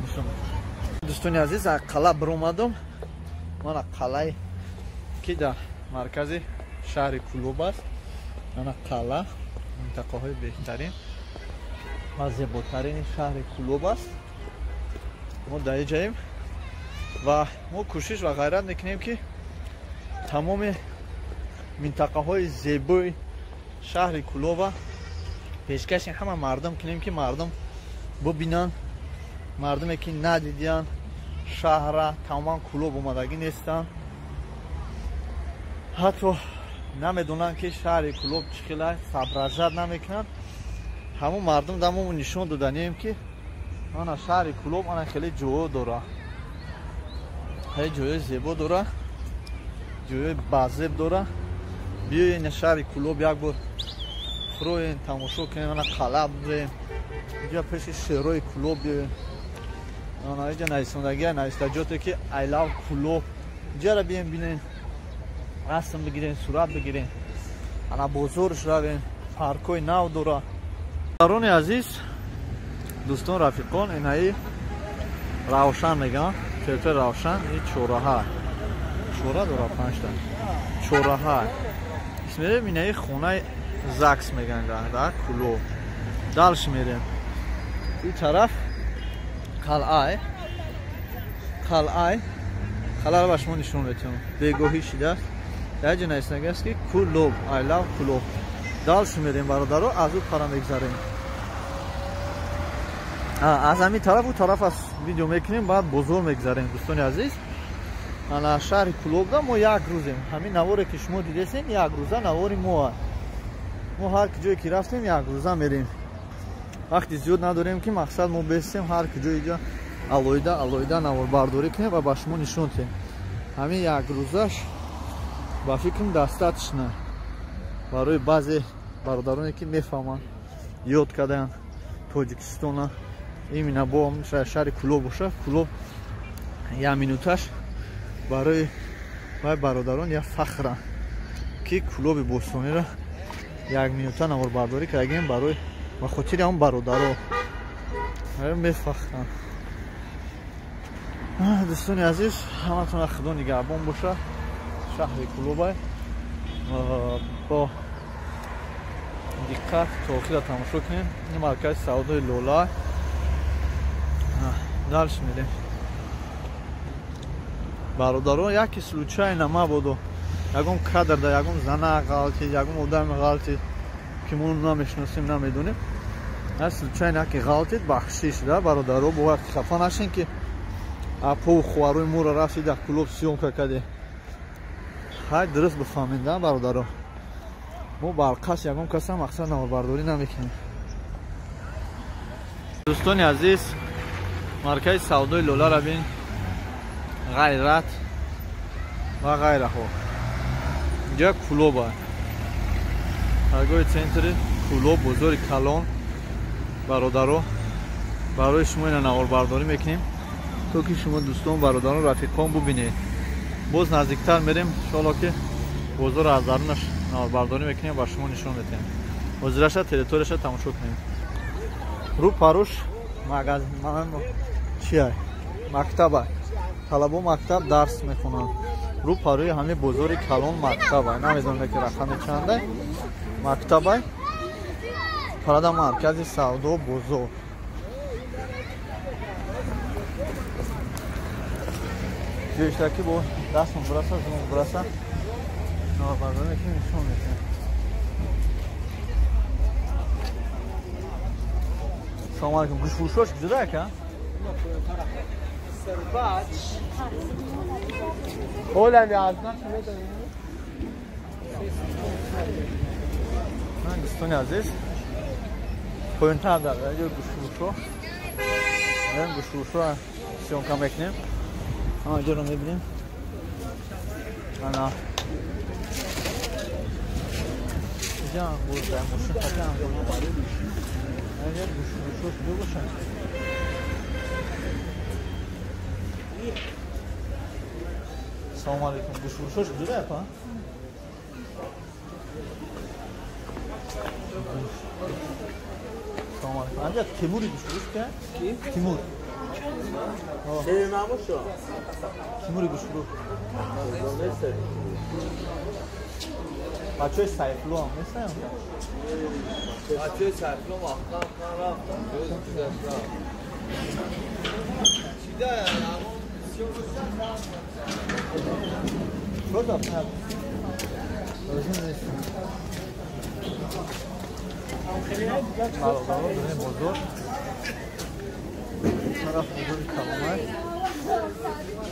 Speaker 1: нишон мекунем. Дӯстони азиз, аз қалъа биромадам. Мана қалъае ки дар маркази шаҳри Кӯлоб аст. Ана қалъа, минтақаҳои беҳтарин ва зеботарини шаҳри Кӯлоб аст. Мо дар инҷаем ва мо кӯшиш ва ғайрат мекунем ки тамоми минтақаҳои зебои шаҳри Кӯлоба пешкаши ҳама мардум кунем, ки мардум бубинанд, мардуме ки надидиянд шаҳра, тамоман Кӯлоб омадагӣ нестанд, ҳатто намедонанд ки шаҳри Кӯлоб чӣ хел аст, соображать намекунанд. Ҳамон мардум да мо нишон доданием ки ана шаҳри Кӯлоб ана хеле ҷоҳо дора, хеле ҷоҳои зебо дора, ҷоҳои базеб дора. Биёен шаҳри Кӯлоб як бор фуроен, тамошо кунем, ана қалъа бироем, инҷа пеши шерои Кӯлоб биёем. Ана инҷа нависондагия, навистаҷоте ки I love Кӯлоб. Инҷара биёем бинем, расм бигирем, сурат бигирем. Ана бозорш равем, паркҳои нав дора. Бародарони азиз, дӯстон, рафиқон, инаи Равшан мегӯянд, территорияи Равшан, ин чораҳа, чора дора, панҷта чораҳа. Мерем инаи хонаи ЗАГС мегӯянд дар Кӯлоб. Дальше мерем. Ин тараф қалъай, қалъай, қалъаро ба шумо нишон метиҳам. Бегоҳӣ шидааст. Дар ҷо нависондагиаст ки Кӯлоб, I love Кӯлоб. Дальше мерем бародаро, аз ӯ пара мегзарем. Аз ҳамин тараф ӯ тараф аз видео мекунем, баъд бозор мегзарем. Дӯстони азиз, ана шаҳри Кӯлобда мо як рӯзем. Ҳамин наворе ки шумо дидесем, як рӯза навори мо аст. Мо ҳар ки ҷое ки рафтем, як рӯза мерем. Вақти зиёд надорем ки мақсад мо бесем ҳар ки ҷои ҷо Алоҳида алоҳида наворбардорӣ кунем ва ба шумо нишон диҳем. Ҳамин як рӯзаш ба фикрам достаточно барои баъзе бародароне ки мефаҳманд, ёд карданд Тоҷикистона, именно бо шаҳри Кӯлоб боша, Кӯлоб як минуташ барои вай бародарон як фахра ки Кӯлоби бостониро як минута наворбардорӣ кардагем барои ба хотири ҳамон бародаро мефахранд. Дӯстони азиз, ҳаматон Худо нигаҳбон боша. Шаҳри Кӯлобай бо диққат то охира тамошо кунем. Ин маркази савдои Лола. Дальше мерем. Бародарон, яке случайно мабодо ягон кадр да ягон зана ғалтид, ягон одами ғалтид ки мо намешиносем, намедонем. Случайно яке ғалтид, бахшиш да бародаро, бояд хафа нашин ки апо хуарои моро рафти дар Кӯлоб съёмка кардем. Ҳай дуруст бифаҳмед да бародаро. Мо барқас ягон каса мақсад наворбардорӣ намекунем. Дӯстони азиз, маркази савдои Лоларо бин, ғайрат ва ғайраҳо. Инҷа Кӯлоба, торговый центри Кӯлоб, бозори калон. Бародаро, барои шумо ина наворбардорӣ мекунем то ки шумо дӯстон, бародарон, рафиқон бубинед. Боз наздиктар мерем, иншоалло ки бозорро аз дарунаш наворбардорӣ мекунем, ба шумо нишон медиҳем. Ҳозираша территорияша тамошо кунем. Рӯ паруш магазин чия? Мактаба. Талабо мактаб дарс мехонанд. Рӯ парӯи ҳамин бозори калон мактаба. Намедонам ки рақами чанда. Мактаба. Парада маркази савдо бозор. Ҷоиштаки бо дастмон бураса, зумон бураса. Наворбардорӣ мекунем, нишон медиҳем. Салом алейкум. Гӯштфурӯшош куҷода ака? Дӯстони азиз, поёнтар дар ҷо гӯштфурӯшо. Гӯштфурӯшоро съёмка мекунем. Ҳама ҷоро мебинем. Ана инҷа ангур, мошин хати ангур. Агар гӯштфурӯшо куҷо бошанд? Салом алейкум. Гӯштфурӯшош куҷода апа? Салом алейкум. Анҷа Тимури гӯштфурӯш ка? Тимур. Тимури гӯштфурӯш. Бачаҳои Сайфулло ҳам нестанд?
Speaker 6: Бачаҳои Сайфулло вақтан рафтан.
Speaker 1: Бародаро, дорем бозор. Тараф бозори калонай.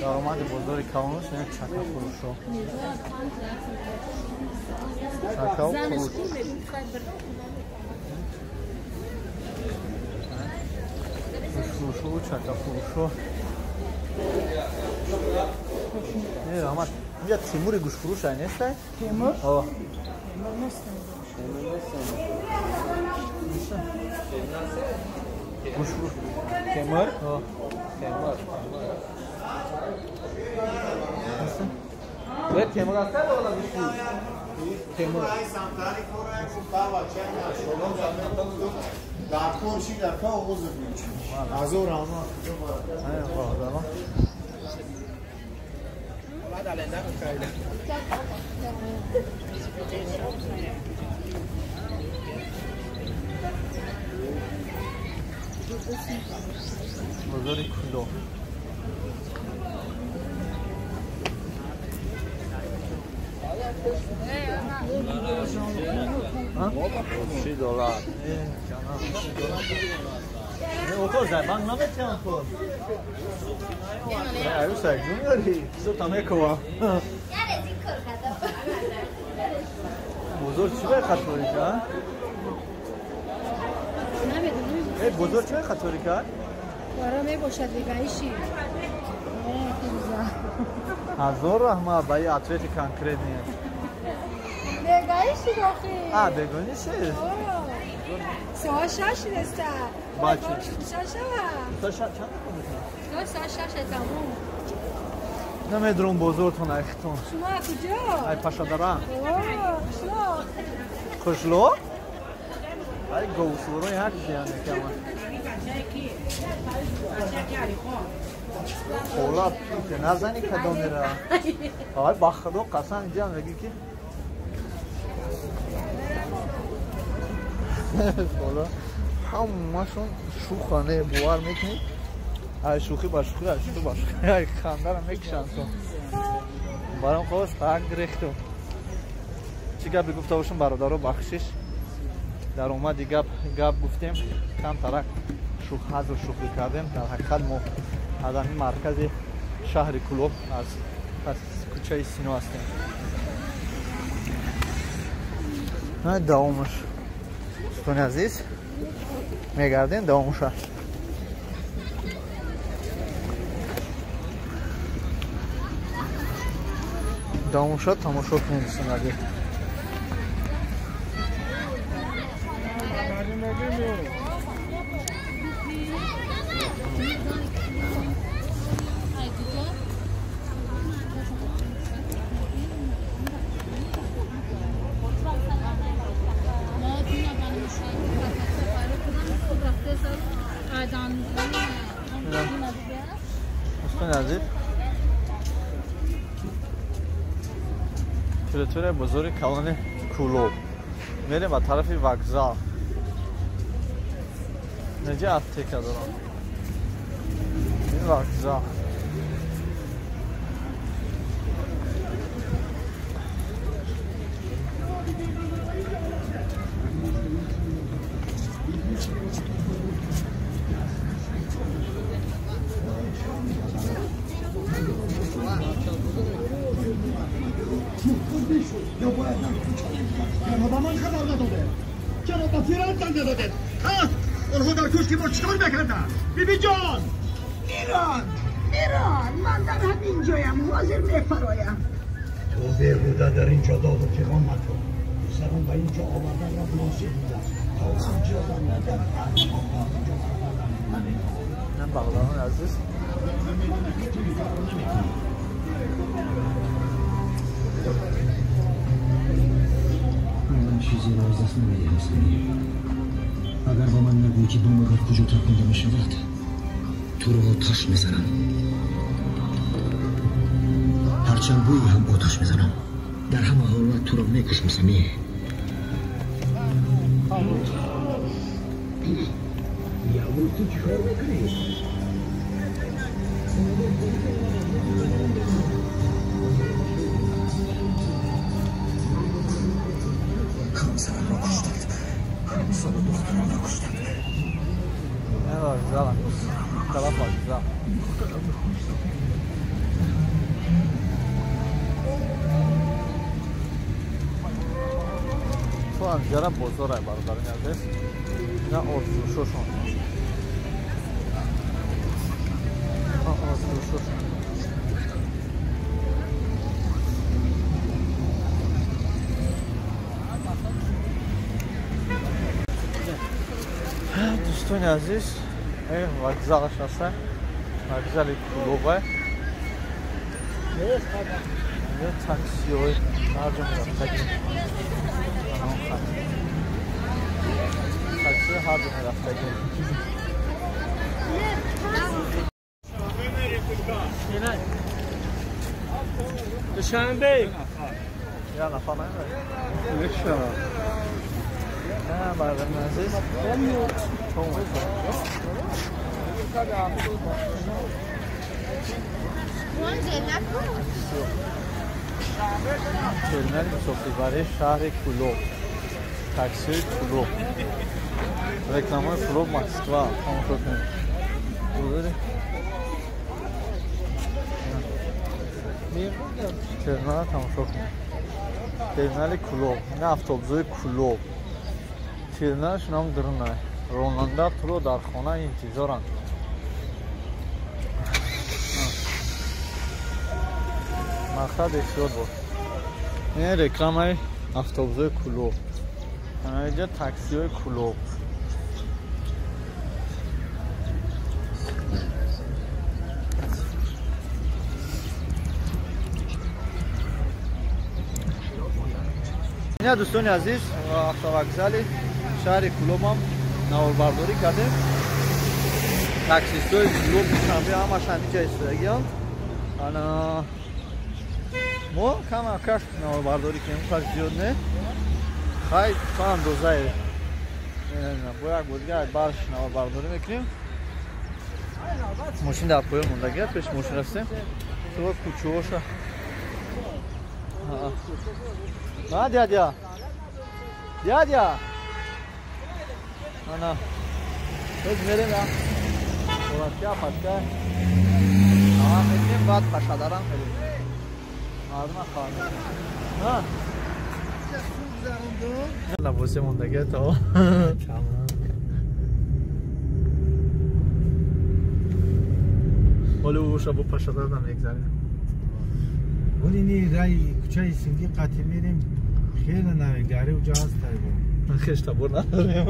Speaker 1: Даромади бозори калонаш як чака фурӯшо. Чака фурӯш. Фурӯшо, чака фурӯшо. Не, раҳмат. Инҷа Тимури гӯштфурӯш ай нестай?
Speaker 5: Тимур?
Speaker 1: О. Гӯштфурӯш.
Speaker 6: Темур?
Speaker 1: О.
Speaker 6: Темур. Не, Темур аст ё гӯштфурӯш? Темур.
Speaker 1: Бозори Кӯлоб.
Speaker 6: $6.
Speaker 1: Банк наметиҳам пул. Арӯсак ҷун дорӣ? Зудта мекувам. Бозор чӣ бай хаторӣ кард? Бозор чӣ бай хаторӣ кард?
Speaker 7: Бара мебошад бегаиши.
Speaker 1: Ҳазор раҳмат ба ин ответи конкретный.
Speaker 7: Бегаиши охи.
Speaker 1: А, бегониши?
Speaker 7: Соат 6 неста.
Speaker 1: Бачи.
Speaker 7: Шашава.
Speaker 1: То чанд дақиқа?
Speaker 7: То соат 6 тамом.
Speaker 1: Намедурум бозортон айхтон.
Speaker 7: Шумо куҷо?
Speaker 1: Ай Пашадара.
Speaker 7: Қишлоқ.
Speaker 1: Қишлоқ? Ай говсуро як зияне кама. Хола пите назани кадомера. Ай ба худо қасам инҷа мегӣ ки хола ҳамашон шӯхане бовар мекунӣ? Ай шӯхӣ ба шӯхӣ, ай шӯхӣ ба шӯхӣ, ай хандара мекушанд то. Барам холос так гирехту. Чӣ гапе гуфта бошам бародаро бахшиш. Дар омади гап гуфтем, камтарак ҳазр шӯхӣ кардем. Дар ҳақиқат мо аз ҳамин маркази шаҳри Кӯлоб аз кӯчаи Сино ҳастем. Давомаш дӯстони азиз мегардем давомуша. Давомуша тамошо кунем дӯстони азиз. Дӯстони азиз, территорияи бозори калони Кӯлоб. Мерем ба тарафи вокзал. Неҷа аптека дорам. Ин вокзал.
Speaker 8: چرا به من خبر نداده؟ چرا به فیران زنگ نداده؟ آنها در کشک ما چیکار میکردن؟ بیبی جان!
Speaker 5: میران! میران! من در همین جایم حاضر میفرایم.
Speaker 8: تو بیهوده در اینجا داد و فیغان مکن. پسران به اینجا آوردن را مناسب بوده. تا اجازه ندم
Speaker 1: نه برادران عزیز.
Speaker 9: من چیزی را از دست نمیدهم سمیه. اگر با من نگویی که بمب در کجا ترکانده میشود تو را آتش میزنم. هرچند بویی هم آتش میزنم. در همه حالت تو را میکشم سمیه.
Speaker 8: یاور تو چیکار میکنی؟
Speaker 9: همسرم را کشتند. همسر و دخترم را کشتند.
Speaker 1: نه وکزالم. طرف وکزال. تو هم بازار برادران عزیز. نه آرزوشوشون. آرزوشوشون. Дӯстони азиз, вокзалаш аста, вокзали Кӯлобе. Таксиҳои ҳар ҷо мерафтагӣ. Таксиҳои ҳар ҷо мерафтагӣ.
Speaker 6: Душанбе.
Speaker 1: Я нафар намебарӣ? نه برادران عزیز ترمینال مسافربری شهر کولوب، تاکسی کولوب، رکلامای کولوب مسکوا تماشا کنید. ترمینال تماشا کنید. ترمینال کولوب، نه автобусҳои Кӯлоб. Терминалаш ном дурунай. Ронанда туро дар хона интизоранд. Мақсад эҳтиёт бош. Ин рекламаи автобусҳои Кӯлоб. Инҷа таксиҳои Кӯлоб. Ина дӯстони азиз, автовокзали шаҳри Кӯлобам наворбардорӣ кардем. Таксистҳои Кӯлоб Душанбе ҳамаш ҳаминҷа истодагианд. Ана мо камакаш наворбардорӣ кунем, қадр зиёд не. Хай то андозае. Бо як бор дигар барш наворбардорӣ мекунем. Мошин дар поён мондагиаст, пеш мошин рафтем. То кӯчаҳоша. На, дядя. Дядя. Ана. Тоз мерем я. Оратка, пачка. Ава мекунем, баъд пашадарам мерем. Мардума хабар мекунем. На. Лабосе мондагиа то. Ҳоло ӯша бо пашадарам мегзарем.
Speaker 2: Вале ни рай кӯчаи сингӣ қатъи мерем, хеле навигари уҷа ҳаст айбо.
Speaker 1: Хеш табор надорем.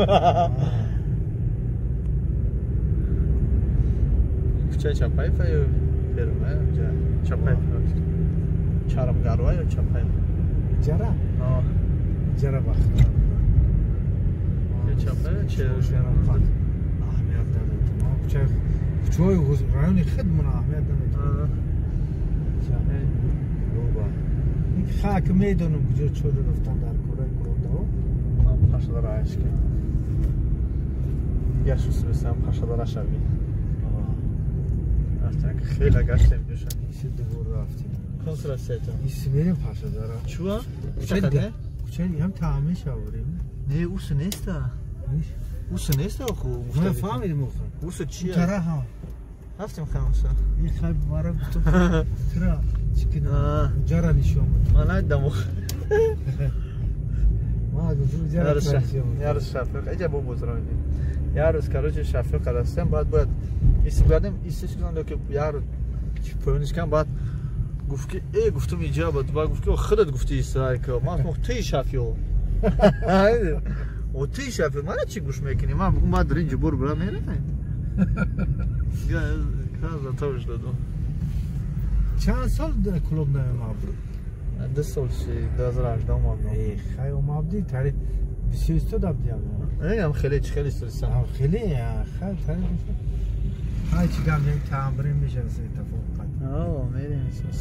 Speaker 1: Кӯчаи Чапаева ё Перума уҷа? Чапаева. Чарамгарова ё Чапаева?
Speaker 2: Иҷара? Иҷара вақт.
Speaker 1: Ё Чапаева че?
Speaker 2: Аҳамият надодем. Кӯчаҳои райони худмон аҳамият намедодем. Хак медонам куҷо чора рафтан дар кораи кӯлобдаҳо.
Speaker 1: Ман пашадара ашки. Дигар шусмесам пашадара шави. Рафтан хеле гаштем ҷоша.
Speaker 2: Иси дубор рафтем.
Speaker 1: Консуласията.
Speaker 2: Иси мерем пашадара.
Speaker 1: Чуа? Кӯча не?
Speaker 2: Кӯча ҳам таъме шаворем.
Speaker 1: Не, усу неста. Усу неста оху.
Speaker 2: Ма фаҳмидем оху.
Speaker 1: Усу чия?
Speaker 2: Тара ҳам.
Speaker 1: Рафтем хамса.
Speaker 2: Ин хай мара гуфтам. Тра ҷара нишон буд.
Speaker 1: Ман надидам.
Speaker 2: Ман гуфтам ҷара
Speaker 1: Як рӯз Шафиқ, эҷа бо бозро мебинем. Як рӯз короче Шафиқ растем, баъд бояд исм кардем, исмш гузондем ки як рӯз поёниш кам, баъд гуфт ки гуфтум иҷа бад, баъд гуфт ки худат гуфти исрайка. Ман гуфтам туи Шафиқ. О туи Шафиқ, мана чӣ гӯш мекунӣ? Ман гуфтам баъд дар инҷо бур бира мерем. Каза тавш додум.
Speaker 2: Чанд сол дар клуб намеомадӣ?
Speaker 1: 2 сол ши, 2018 омадам.
Speaker 2: Хай омадӣ, тари бисёр истода будӣ.
Speaker 1: Ам хеле чи хеле истодистам.
Speaker 2: Ам хеле, хай тари хай чи гап не таъмирим мешава светофор қад.
Speaker 1: О, мерем исос.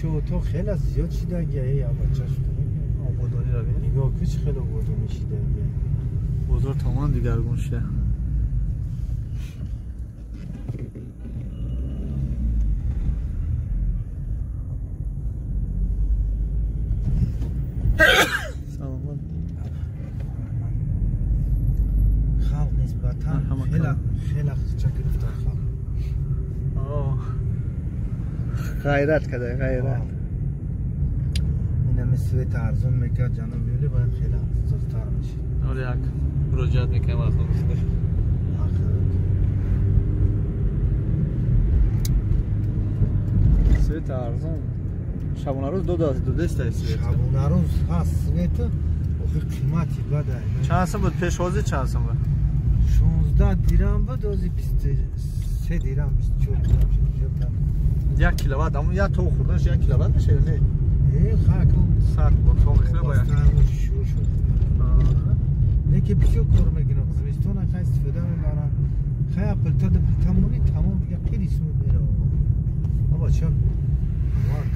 Speaker 2: шоуто хеле зиёд шидагия, я бача шуда.
Speaker 1: Ободониро бин.
Speaker 2: Нигоҳ кун, чӣ хеле ободонӣ шидагия.
Speaker 1: Бозор тамом дигаргун шуда. Саломат.
Speaker 2: Халқ нисбатан хеле хеле ча гирифтан халқ.
Speaker 1: Ғайрат када, ғайрат.
Speaker 2: Инами свет арзон мекард ҷаноби Олӣ, бояд хеле ҳассостар мешид.
Speaker 1: Оре, як муроҷиат мекунем аз номи худаш. Свет арзон. Шабонарӯз додеста свет.
Speaker 2: Шабонарӯз ҳаст свет, охир қимати бада.
Speaker 1: Чанд сум буд пешвозӣ, чанд сум буд?
Speaker 2: 16 дирам буд, ози 23 дирам, 24 дирам шуд.
Speaker 1: 1 киловатт, аммо як то хӯрданаш 1 киловатт мешава не?
Speaker 2: Не, хакл
Speaker 1: сард бо то мехӯра бояд.
Speaker 2: Шур шуд. Не ки бисёр кор мекунам, зимистон хай истифода мебарам. Хай плита да плита монӣ тамом дига қири смут мерава. Аба ча вақт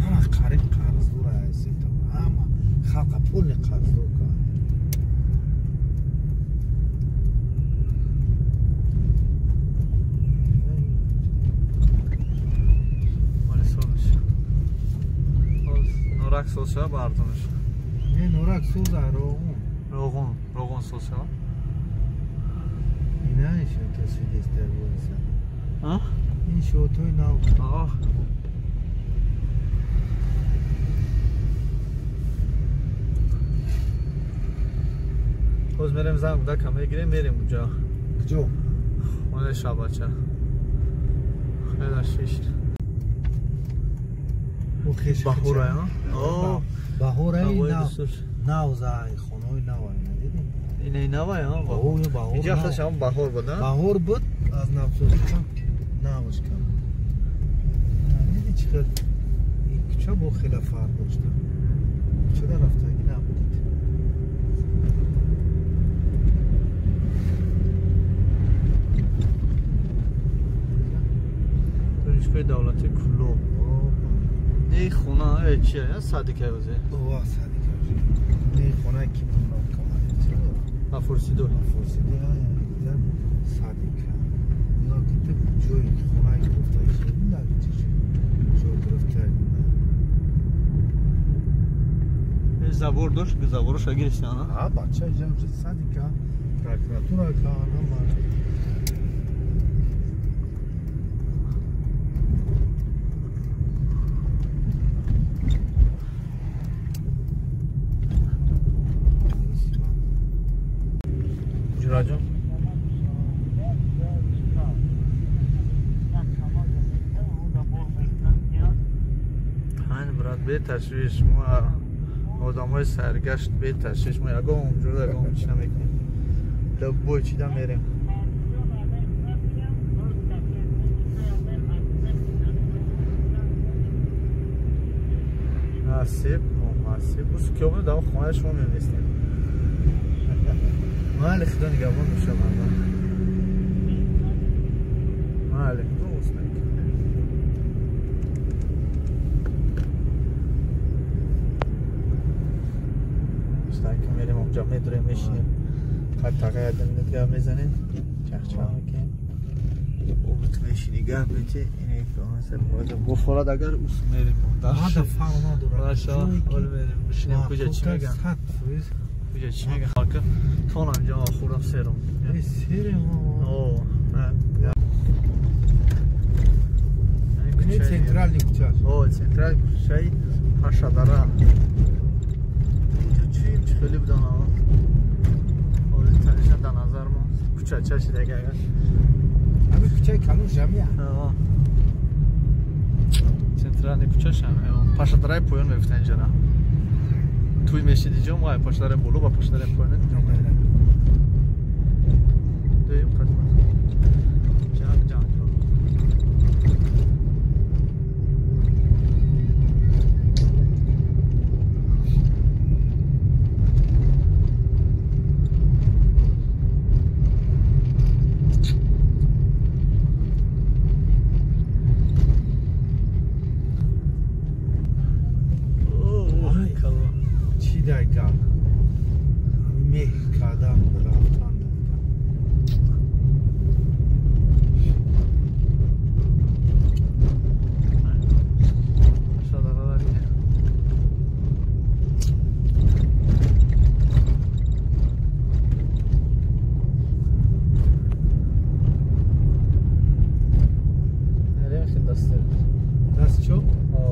Speaker 2: ҳама қариб қарздор ҳастем. Ҳама халқа пулни қарздор кард.
Speaker 1: Норак соз шава ба арзон мешава.
Speaker 2: Не, норак соз роғун.
Speaker 1: Роғун, роғун соз шава.
Speaker 2: Инаиш то свидетельство.
Speaker 1: А?
Speaker 2: Иншоотҳои нав.
Speaker 1: Ҳоз мерем занг будака мегирем, мерем уҷа.
Speaker 2: Куҷо?
Speaker 1: Хонаи шабача. Хела шишт. Баҳорай, а?
Speaker 2: Баҳорай нав зай, хонаҳои навай, надидӣ?
Speaker 1: Инаи навай, а?
Speaker 2: Баҳор.
Speaker 1: Инҷа худаш ҳам баҳор буд, а?
Speaker 2: Баҳор буд, аз навсозӣ навш кард. Диди чӣ хел ин кӯча бо хела фарқ дошта. Кӯчада рафтагӣ набудид.
Speaker 1: Донишгоҳи давлатии Кӯлоб. Не хона чия, садика озе?
Speaker 2: Ова садика озе. Не хона ки
Speaker 1: ба форсидо.
Speaker 2: Форсидо садика. Ё ки ту ҷои хонаи гирифтаи дар ҷо гирифтаи.
Speaker 1: Забор дошт, забороша гирифтан, а?
Speaker 2: А бача иҷа садика, прокуратура ка, ҳама.
Speaker 1: Ҷураҷон. Ҳайн брат, беташвиш, мо одамои саргашт беташвиш, мо ягон ҷурда ягон чи намекунем. Любой чида мерем. Насиб, насиб. Ус ки омад, дар хонаи шумо меместем. Майли, худо нигаҳбон боша, мардон. Майли, дӯст мерем онҷа, медурем, мешинем. Тақай як минут гап мезанем, чахчах мекунем. Обут мешини гап мечи, буфорад агар ус мерем.
Speaker 2: Мада фарқ надорад.
Speaker 1: Баша, ҳол мерем, бишинем куҷа чӣ меган. Куҷа чӣ меган? Халка тонам ҷо хӯрдам серум.
Speaker 2: Серум.
Speaker 1: О,
Speaker 2: ин центральный кӯча.
Speaker 1: О, центральный кӯчаи Пашадара. Инҷо чӣ хеле будан, а? Ҳозир танишан дар назар мо кӯчача шидаги агар.
Speaker 2: Ҳамин кӯчаи калон ҷамъия.
Speaker 1: Центральный кӯча шам. Пашадараи поён мегуфтан инҷара. Туй мешиди ҷо, мо Пашадараи боло ба Пашадараи поён дуюм қадам. Ҷанг ҷанг.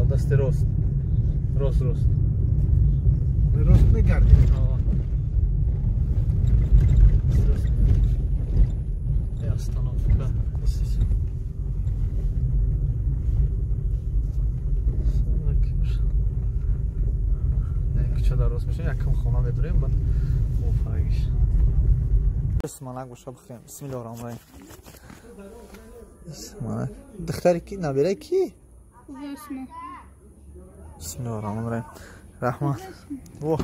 Speaker 1: Дасти рост. Рост, рост.
Speaker 2: Рост мегардем.
Speaker 1: Остановка. Кӯча дар рост мешавем, якам хона медурем, баъд муфарагиш. Суманак боша бихӯрем. Бисмиллоҳи раҳмони раҳим. Суманак. Духтари ки? Набираи ки? Бисмиллоҳи раҳмони раҳим. Раҳмат. Во,